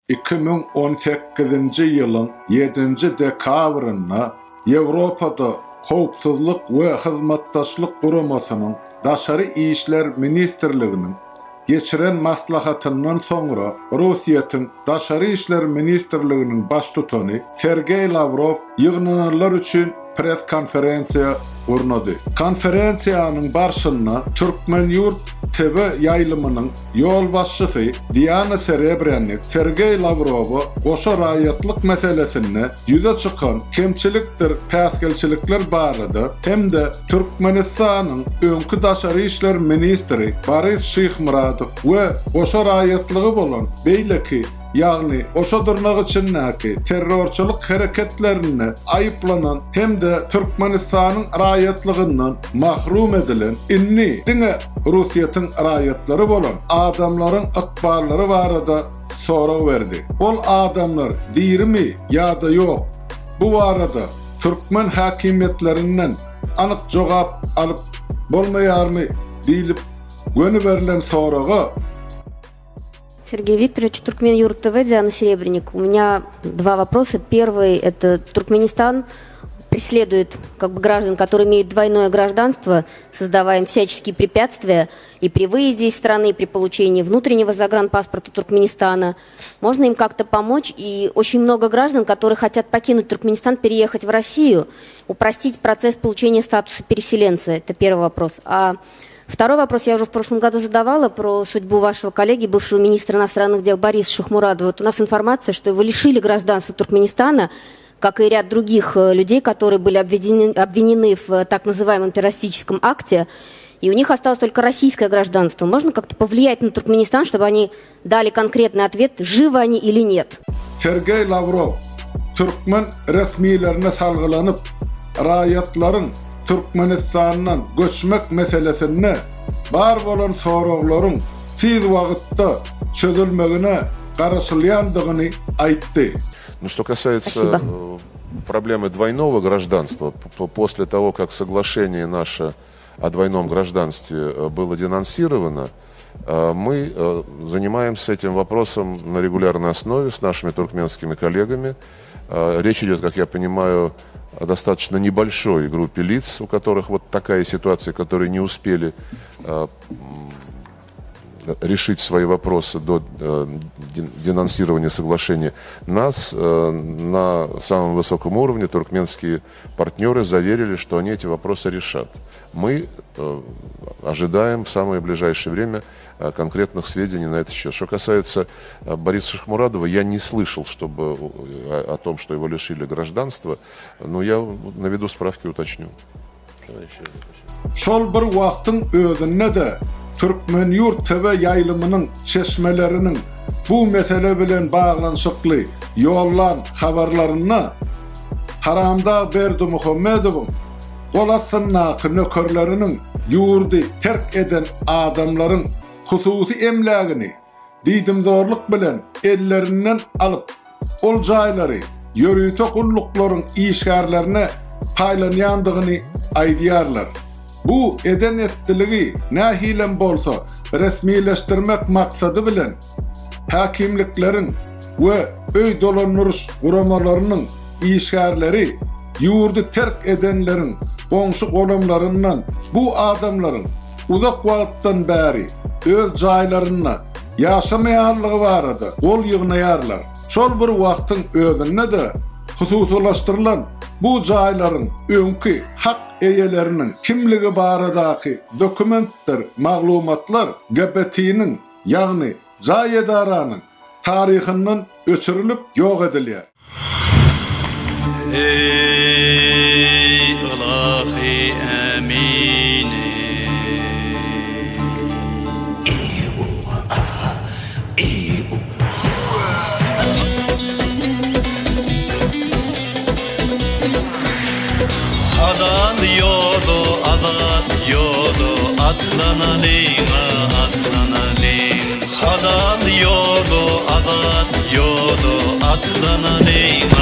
2018-nji ýylyň ýedinji dekabrynda Ýewropada Howpsuzlyk we Hyzmatdaşlyk Guramasynyň Daşary işler ministrliginiň geçiren maslahatyndan soňra Russiýetiň Daşary işler ministrliginiň baştutany Sergeý Lawrow ýygnananlar üçin press-konferensiýa gurnady. Konferensiýanyň barşynda Türkmen-ýurt TV ýaýlymynyň ýolbaşçysy Diana Serebrýannik Sergeý Lawrowa goşa raýatlyk meselesinde ýüze çykan kemçilikdir päsgelçilikler barada hem-de Türkmenistanyň öňki daşary işler ministri Boris Şyhmyradow we goşa raýatlygy bolan beýleki, ýagny goşa dyrnak içindäki terrorçylyk hereketlerinde aýyplanan hem-de Türkmenistanyň raýatlygyndan mahrum edilen, indi diňe Russiýetiň raýatlary bolan adamlaryň ykballary barada sorag berdi. Ol adamlar dirimi ýa-da ýok, bu barada türkmen häkimiýetlerinden anyk jogap alyp bolmaýarmy diýlip göni berlen soraga, Сергей Викторович, Туркмен Юрт ТВ, Диана Серебренник. У меня два вопроса. Первый – это Туркменистан преследует как бы граждан, которые имеют двойное гражданство, создавая им всяческие препятствия и при выезде из страны, и при получении внутреннего загранпаспорта Туркменистана. Можно им как-то помочь? И очень много граждан, которые хотят покинуть Туркменистан, переехать в Россию, упростить процесс получения статуса переселенца. Это первый вопрос. А второй вопрос я уже в прошлом году задавала про судьбу вашего коллеги, бывшего министра иностранных дел Бориса Шихмурадова. Вот у нас информация, что его лишили гражданства Туркменистана, как и ряд других э, людей, которые были обведены, обвинены в э, так называемом террористическом акте, и у них осталось только российское гражданство. Можно как-то повлиять на Туркменистан, чтобы они дали конкретный ответ, живы они или нет? Sergeý Lawrow türkmen resmilerine salgylanyp, raýatlaryň Türkmenistandan göçmek meselesinde bar bolan soraglaryň tiz wagtda çözülmegine garaşylýandygyny aýtdy. Ну, что касается Спасибо. Э, проблемы двойного гражданства, после того, как соглашение наше о двойном гражданстве э, было денонсировано, э, мы занимаемся этим вопросом на регулярной основе с нашими туркменскими коллегами. Речь идет, как я понимаю, о достаточно небольшой группе лиц, у которых вот такая ситуация, которые не успели решить свои вопросы до э, денонсирования соглашения. Нас э, на самом высоком уровне туркменские партнеры заверили, что они эти вопросы решат. Мы э, ожидаем в самое ближайшее время конкретных сведений на этот счет. Что касается Бориса Шахмурадова, я не слышал чтобы, о том, что его лишили гражданства, но я наведу справки и уточню. Şol bir wagtyň özünde-de, Türkmen-ýurt TV ýaýlymynyň çeşmeleriniň bu mesele bilen baglanyşykly ýollan habarlarynda Haramdag Berdimuhamedowyň gol astyndaky nökerleriniň ýurdy terk eden adamlaryň hususy emlägini diýdimzorluk bilen ellerinden alyp, ol jaýlary ýörite gulluklaryň işgärlerine paýlanýandygyny aýdýarlar. Bu eden-etdiligi nähilem bolsa resmileşdirmek maksady bilen, häkimlikleriň we öý dolandyryş guramalarynyň işgärleri ýurdy terk edenleriň goňşy-golamlaryndan bu adamlaryň uzak wagtdan bäri öz jaýlarynda ýaşamaýanlygy barada gol ýygnaýarlar. Şol bir wagtyň özünde-de hususylaşdyrylan bu jaýlaryň öňki hak eýeleriniň kimligi baradaky dokumentdir maglumatlar GBT-niň, ýagny jaý edaranyň taryhyndan öçürilip ýok edilýär. Eý ylahy ämini. Halal ýola azat ýola atlanalyň-a atlanalyň. Halal ýola azat ýola atlanalyň-a.